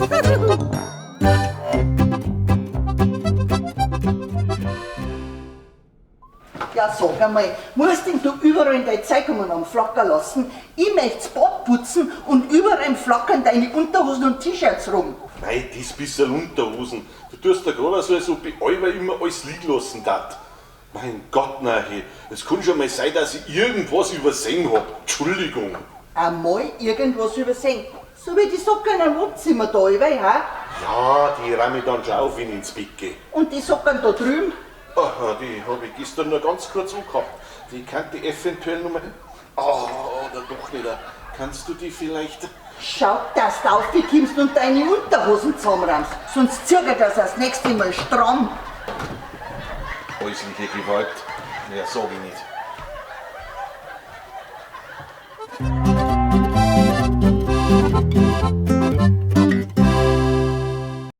Ja, sag einmal, musst denn du überall in dein Zeug umeinander flackern lassen? Ich möcht's Bad putzen und überall flackern deine Unterhosen und T-Shirts rum. Mei, das bisserl Unterhosen. Du tust da grad so, als ob ich allweil immer alles liegen lassen tat. Mein Gott, na hey, es kann schon mal sein, dass ich irgendwas übersehen hab. Entschuldigung. Einmal irgendwas übersehen. So wie die Socken im Wohnzimmer da, allweil, ha? Ja, die räum ich dann schon auf, wenn ich ins Bett geh. Und die Socken da drüben? Aha, die hab ich gestern nur ganz kurz angehabt. Die kann ich eventuell noch mal. Oh, oder doch nicht. Kannst du die vielleicht. Schau, dass du aufkommst und deine Unterhosen zusammenrammst, sonst zieh ich das das nächste Mal stramm. Häusliche Gewalt. Mehr sag ich nicht.